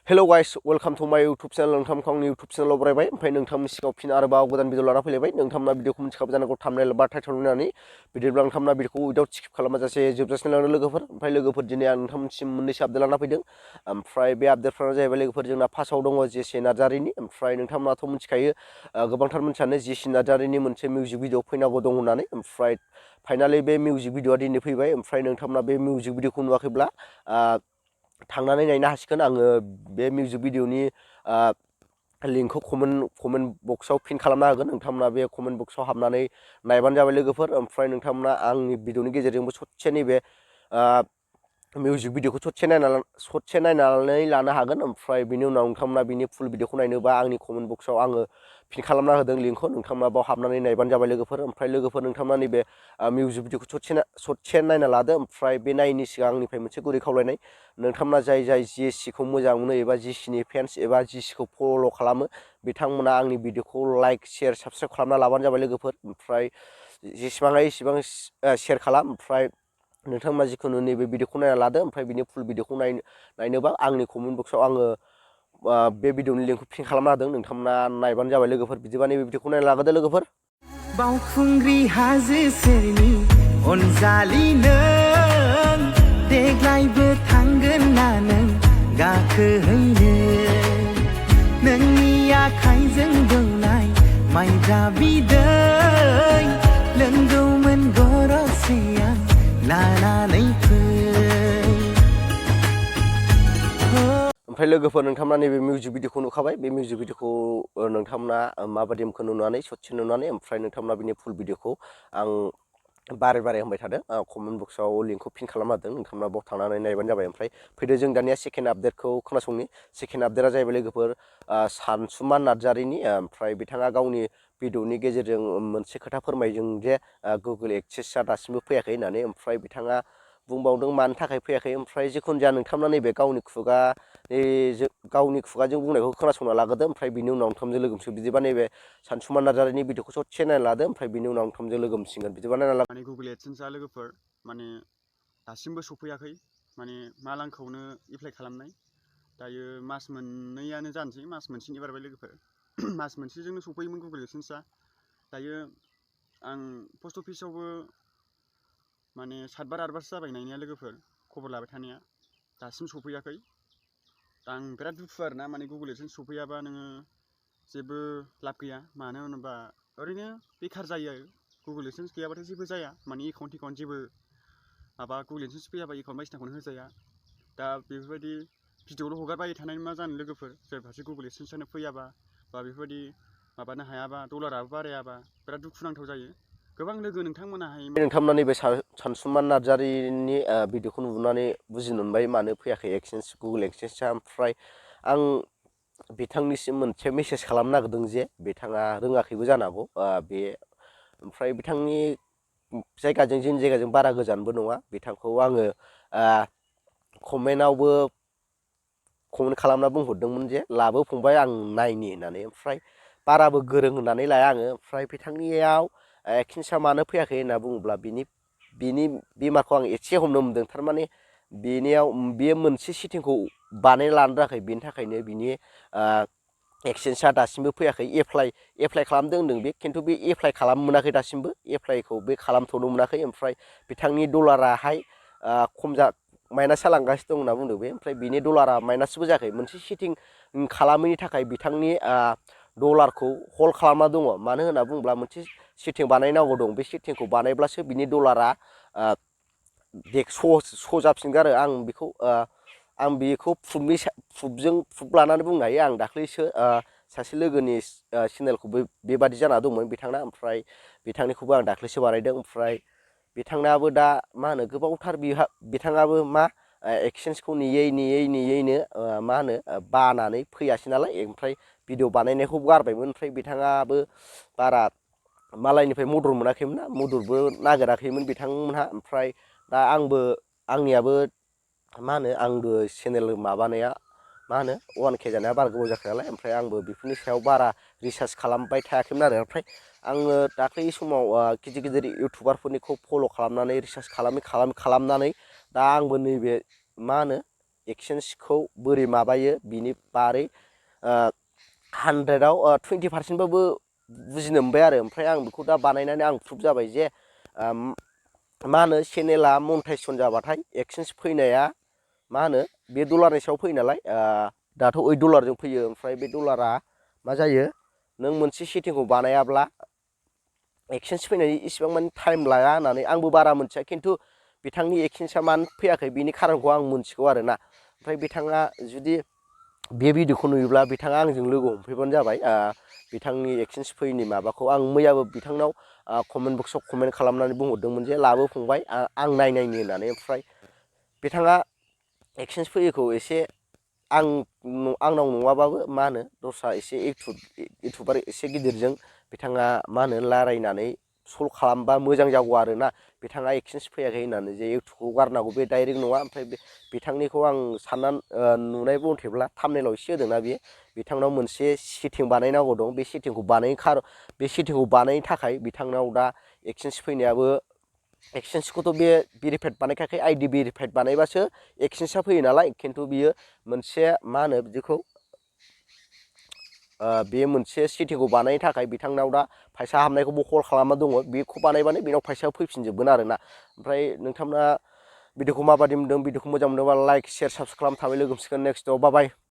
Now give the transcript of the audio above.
Hello guys, welcome to my YouTube channel. नोंथांखौ आंनि YouTube channel बरायबाय ओमफ्राय नोंथांनि सिगाङाव फिन आरोबाव गोदान भिडिअ लाना फैलायबाय नोंथांमोना भिडिअखौ मिथिखाबाय जानांगौ थाम्बनेल बा टाइटल होनानै बिदिब्ला नोंथांमोना भिडिअखौ उइदाउट स्किप खालामाजासे जोबजासिम नायलांदो लोगोफोर ओमफ्राय लोगोफोर दिनै आं नोंथांमोननिसिम मोननैसो आपडेट लाना फैदों ओमफ्राय बे आपडेटफ्रानो जाहैबाय लोगोफोर जोंना फार्स्टआव दङ जेसि नार्जारिनि ओमफ्राय नोंथांमोनाथ' मिथिखायो गोबांथार मानसियानो जेसि नार्जारिनि मोनसे मिउजिक भिडिअ फैनांगौ दं होननानै ओमफ्राय फाइनालि बे मिउजिक भिडिअआ दिनै फैबाय ओमफ्राय नोंथांमोना बे मिउजिक भिडिअखौ नुवाखैब्ला थांनानै नायनो हासिगोन आङो बे मिउजिक भिडिअनि लिंकखौ कमेन्ट बक्सआव पिन खालामना होगोन नोंथांमोना बे कमेन्ट बक्सआव हाबनानै नायबानो जाबाय लोगोफोर ओमफ्राय नोंथांमोना आंनि भिडिअनि गेजेरजोंबो ससे नैबे मिउजिक भिडिअखौ ससे नायनानै लानो हागोन ओमफ्राय बिनि उनाव नोंथांमोना बिनि फुल भिडिअखौ नायनोबा आंनि कमेन्ट बक्सआव आङो पिन खालामना होदों लिंकखौ नोंथांमोना बाव हाबनानै नायबानो जाबाय लोगोफोर ओमफ्राय लोगोफोर नोंथांमोना नैबे मिउजिक भिडिअखौ ससे नायना लादो ओमफ्राय बे नायैनि सिगां आंनिफ्राय मोनसे गुरै खावलायनाय नोंथांमोना जाय जेसिखौ मोजां मोनो एबा जेसिनि फेन्स एबा जेसिखौ फल' खालामो बिथांमोना आंनि भिडिअखौ लाइक शेयार साबस्क्राइब खालामना लाबानो जाबाय लोगोफोर ओमफ्राय जेसेबां हायो एसेबां शेयार खालाम ओमफ्राय नोंथांमोना जिखुनु नैबे भिडिअखौ नायना लादो ओमफ्राय बिनि फुल भिडिअखौ नायनोबा आंनि कमेन्ट बक्सआव आङो बे भिडिअनि लिंकखौ पिन खालामना होदों नोंथांमोना नायबानो जाबाय लोगोफोर बिदिबा नैबे भिडिअखौ नायना लाग्रोदो लोगोफोर बावखुंग्रि हाजो सेरनि अनजालि नों देग्लायबो थांगोन ना नों गाखोहैनो नोंनि आखाइजों दौनाय माइब्रा बिदै लोंगौमोन गरसेया लानानै फै ओमफ्राय लोगोफोर नोंथांमोना नैबे मिउजिक भिडिअखौ नुखाबाय बे मिउजिक भिडिअखौ नोंथांमोना माबादि नुनानै ससे नुनानै ओमफ्राय नोंथांमोना बिनि फुल भिडिअखौ आं बारे होनबाय थादों कमेन्ट बक्सआव लिंकखौ पिन खालामना होदों नोंथांमोना बाव थांनानै नायबानो जाबाय ओमफ्राय फैदो जों दानिया सेकेन्ड आपडेटखौ खोनासंनि सेकेन्ड आपडेटआ जाहैबाय लोगोफोर सानसुमा नार्जारिनि ओमफ्राय बिथाङा गावनि भिडिअनि गेजेरजों मोनसे खोथा फोरमायदों जे गुगोल एक्सेसआ दासिमबो फैयाखै होननानै ओमफ्राय बिथाङा बुंबावदों मानि थाखाय फैयाखै ओमफ्राय जिखुनु जाया नोंथांमोना नैबे गावनि खुगाजों बुंनायखौ खोनासंना लाग्रोदो ओमफ्राय बिनि उनाव नोंथांजों लोगो मोनसिगोन बिदिबा नैबे सानसुमा नार्जारिनि भिडिअखौ ससे नायना लादो ओमफ्राय बिनि उनाव नोंथांजों लोगो मोनसिगोन बिदिबा नायना ला माने गुगोल एडसेन्सआ लोगोफोर माने दासिमबो सफैयाखै माने मा लांखौनो एप्लाइ खालामनाय दायो मास मोननैयानो जानोसै मास मोनसेनि बारबाय लोगोफोर मास मोनसेजोंनो सफैयोमोन गुगोल एडसेन्सआ दायो आं पस्ट अफिसावबो माने 7 बार 8 बारसो जाबाय नायनाया लोगोफोर खबर लाबाय थानाया दासिम सफैयाखै दा आं बिराद दुखु आरोना माने गुगोल एडसेन्स सफैयाबा नोङो जेबो लाब गैया मानो होनोबा ओरैनो बेखार जायो आरो गुगोल एडसेन्स गैयाबाथाय जेबो जाया माने एकाउन्ट जेबो माबा गुगोल एडसेन्स फैयाबा एकाउन्ट बायदिसिनाखौनो होजाया दा बेफोरबायदि भिडिअल' हगारबाय थानाय मा जानो लोगोफोर सोर फारसे गुगोल एडसेन्सआनो फैयाबा बा बेफोरबायदि माबानो हायाबा डलाराबो बारायाबा बिराद दुखुनांथाव जायो गोबां लोगो नोंथांमोनाहाय नोंथांमोना नैबे सानसुमा नार्जारिनि भिडिअखौ नुनानै बुजिनो मोनबाय मानो फैयाखै एक्सेन्स गुगोल एक्सेन्सआ ओमफ्राय आं बिथांनिसिम मोनसे मेसेज खालामनो नागिरदों जे बिथाङा रोङाखैबो जानो हागौ बे ओमफ्राय बिथांनि जायगाजों जोंनि जायगाजों बारा गोजानबो नङा बिथांखौ आङो कमेन्टआवबो कमेन्ट खालामना बुंहरदोंमोन जे लाबो फंबाय आं नायनि होननानै ओमफ्राय बाराबो गोरों होननानै लाया आङो ओमफ्राय बिथांनियाव एक्सेन्सआ मानो फैयाखै होनना बुङोब्ला बिनि बेमारखौ आं एसे हमनो मोनदों थारमाने बेयो मोनसे सेटिंखौ बानायना लानो रोङाखै बेनि थाखायनो बिनि एक्सेन्सआ दासिमबो फैयाखै एप्लाइ खालामदों होनदों बे खिन्थु बे एप्लाइ खालामनो मोनाखै दासिमबो एप्लाइखौ बे खालामथ'नो मोनाखै ओमफ्राय बिथांनि डलाराहाय माइनास जालांगासिनो दं होनना बुंदों बे ओमफ्राय बिनि डलारा माइनासबो जायाखै मोनसे सेटिं खालामैनि थाखाय बिथांनि डलारखौ हल्ड खालामना दङ मानो होनना बुङोब्ला मोनसे सेटिं बानायनांगौ दं बे सेटिंखौ बानायब्लासो बिनि डलारा श' जाफिनगोन आरो आं बेखौ प्रुफ लानानै बुंनो हायो आं दाख्लैसो सासे लोगोनि चेनेलखौबो बेबादि जाना दंमोन बिथांना ओमफ्राय बिथांनिखौबो आं दाख्लैसो बानायदों ओमफ्राय बिथांनाबो दा मा होनो गोबावथार बिथाङाबो मा एक्सेन्सखौ नेयैनो मा होनो बानानै फैयासै नालाय ओमफ्राय भिडिअ बानायनायखौबो गारबायमोन ओमफ्राय बिथाङाबो बारा मालायनिफ्राय मदद मोनाखैमोन ना मददबो नागिराखैमोन बिथांमोनहा ओमफ्राय दा आंनियाबो मा होनो आंबो चेनेल माबानाया मा होनो 1K जानाया बारा गोबाव जाखायो नालाय ओमफ्राय आंबो बेफोरनि सायाव बारा रिसार्च खालामबाय थायाखैमोन आरो ओमफ्राय आङो दाख्लै समाव गिदिर इउटुबारफोरनिखौ फल' खालामनानै रिसार्च खालामनानै दा आंबो नैबे मा होनो एक्सचेन्जखौ बोरै माबायो बिनि बारै 100आव 20%बाबो बुजिनो मोनबाय आरो ओमफ्राय आं बेखौ दा बानायनानै आं प्रुफ जाबाय जे मा होनो चेनेला मनेटाइजेसन जाबाथाय एक्सचेन्ज फैनाया मा होनो बे डलारनि सायाव फैयो नालाय दाथ' $8 फैयो ओमफ्राय बे डलारा मा जायो नों मोनसे सेटिंखौ बानायाब्ला एक्सचेन्ज फैनायनि इसिबां माने टाइम लाया होननानै आंबो बारा मोनथिया खिन्थु बिथांनि एक्सचेन्जआ मानो फैयाखै बिनि खारनखौ आं मोनथिगौ आरोना ओमफ्राय बिथाङा जुदि बे भिडिअखौ नुयोब्ला बिथाङा आंजों लोगो हमफैबानो जाबाय बिथांनि एक्सचेन्ज फैनि माबाखौ आं मैयाबो बिथांनाव कमेन्ट बक्सआव कमेन्ट खालामनानै बुंहरदोंमोन जे लाबो फंबाय आं नायनायनि होननानै ओमफ्राय बिथाङा एक्सचेन्ज फैयोखौ एसे आंनाव नङाबाबो मा होनो दस्रा एसे इउटुबार एसे गिदिरजों बिथाङा मा होनो रायलायनानै सल्भ खालामबा मोजां जागौ आरोना बिथाङा एक्सचेन्ज फैयाखै होननानै जे इउटुबखौ गारनांगौ बे डाइरेक्ट नङा ओमफ्राय बिथांनिखौ आं सानना नुनाय मथेब्ला थाम्बनेइलाव एसे होदोंना बेयो बिथांनाव मोनसे सेटिं बानायनांगौ दं बे सेटिंखौ बानायनो थाखाय बिथांनाव दा एक्सचेन्ज फैनायाबो एक्सचेन्जखौथ' बे भेरिफाइड बानायखायाखै आइडि भेरिफाइड बानायबासो एक्सचेन्जआ फैयो नालाय खिन्थु बियो मोनसे मा होनो बिदिखौ बे मोनसे सेटिंखौ बानायनो थाखाय बिथांनाव दा फैसा हाबनायखौबो हल्ड खालामना दङ बेखौ बानायबानो बेनाव फैसा फैफिनजोबगोन आरोना ओमफ्राय नोंथांमोना भिडिअखौ माबादि मोनदों भिडिअखौ मोजां मोनदोंबा लाइक शेयार साबसक्राइब खालाम थाबै लोगो मोनसिगोन नेक्स्टआव बाय